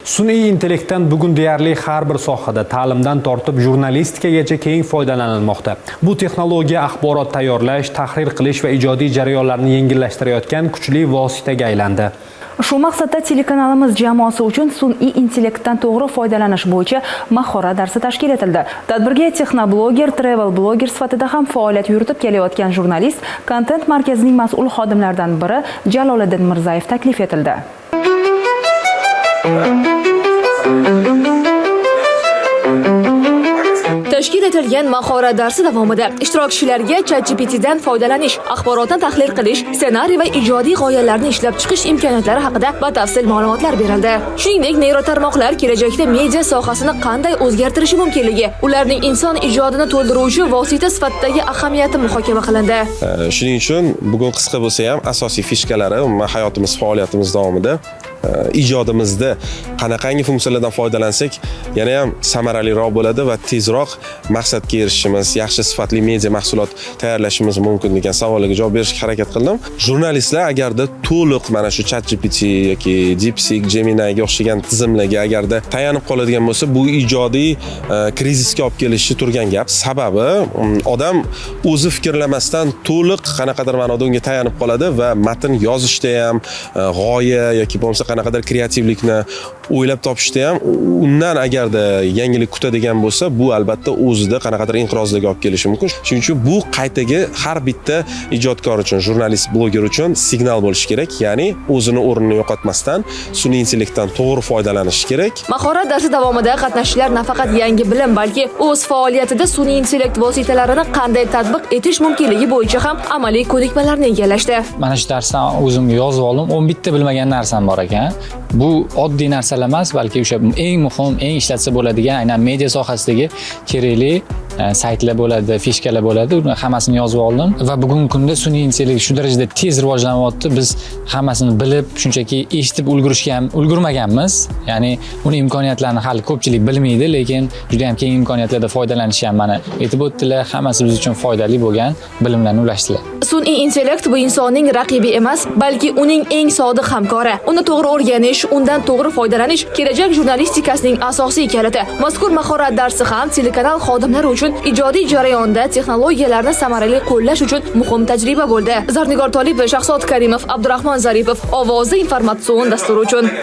Sun'iy intellektdan bugun deyarli har bir sohada, ta'limdan tortib jurnalistikagacha keng foydalanilmoqda. Bu texnologiya axborot tayyorlash, tahrir qilish va ijodiy jarayonlarni yengillashtirayotgan kuchli vositaga aylandi. Shu maqsadda telekanalimiz jamoasi uchun sun'iy intellektdan to'g'ri foydalanish bo'yicha mahorat darsi tashkil etildi. Tadbirga texnobloger, travel bloger sifatida ham faoliyat yuritib kelayotgan jurnalist, kontent markazining mas'ul xodimlaridan biri Jaloliddin Mirzayev taklif etildi. Tashkil etilgan mahorat darsi davomida ishtirokchilarga ChatGPTdan foydalanish, axborotni tahlil qilish, ssenariy va ijodiy g'oyalarni ishlab chiqish imkoniyatlari haqida batafsil ma'lumotlar berildi. Shuningdek, neyrotarmoqlar kelajakda media sohasini qanday o'zgartirishi mumkinligi, ularning inson ijodini to'ldiruvchi vosita sifatidagi ahamiyati muhokama qilindi. Shuning uchun bugun qisqa bo'lsa ham asosiy фишка lari, umuman hayotimiz, faoliyatimiz davomida ijodimizda qanaqangi funksiyalardan foydalansak, yana ham samaraliroq bo'ladi va tezroq maqsadga erishishimiz, yaxshi sifatli media mahsulot tayyorlashimiz mumkin degan savollarga javob berishga harakat qildim. Jurnalistlar agarda to'liq mana shu ChatGPT yoki DeepSeek, Geminiga o'xshagan tizimlarga agarda tayanib qoladigan bo'lsa, bu ijodiy krizisga olib kelishi turgan gap. Sababi odam o'zi fikrlamasdan to'liq qanaqadir ma'noda unga tayanib qoladi va matn yozishda ham, g'oya yoki bo'lmasa qanaqadir kreativlikni o'ylab topishda ham undan agarda yangilik kutadigan bo'lsa, bu albatta o'zida qanaqadir inqirozlarga olib kelishi mumkin. Shuning uchun bu qaytaga har bitta ijodkor uchun, jurnalist, bloger uchun signal bo'lishi kerak, ya'ni o'zini o'rnini yo'qotmasdan sun'iy intellektdan to'g'ri foydalanish kerak. Mahorat darsi davomida qatnashchilar nafaqat yangi bilim, balki o'z faoliyatida sun'iy intellekt vositalarini qanday tatbiq etish mumkinligi bo'yicha ham amaliy ko'nikmalarni egallashdi. Mana shu darsdan o'zim yozib oldim, 11 ta bilmagan narsam bor ekan. Bu oddiy narsalar emas, balki o'sha eng muhim, eng ishlatsa bo'ladigan, aynan media sohasidagi kerakli saytlar bo'ladi, фишка lar bo'ladi. Uni hammasini yozib oldim va bugungi kunda sun'iy intellekt shu darajada tez rivojlanyapti, biz hammasini bilib, shunchaki eshitib ulgurishga ham ulgurmaganmiz. Ya'ni uni imkoniyatlarini hali ko'pchilik bilmaydi, lekin juda ham keng imkoniyatlardan foydalanishi ham mana aytib o'tdilar. Hammasi biz uchun foydali bo'lgan bilimlarni ulashdilar. Sun'iy intellekt bu insonning raqibi emas, balki uning eng sodiq hamkori. Uni to'g'ri o'rganish, undan to'g'ri foydalanish kelajak jurnalistikasining asosiy kaliti. Mazkur mahorat darsi ham telekanal xodimlari uchun ijodiy jarayonda texnologiyalarni samarali qo'llash uchun muhim tajriba bo'ldi. Zarnigor Tolipova, Shahzod Karimov, Abdurahmon Zaripov, Ovozi informatsion dasturi uchun.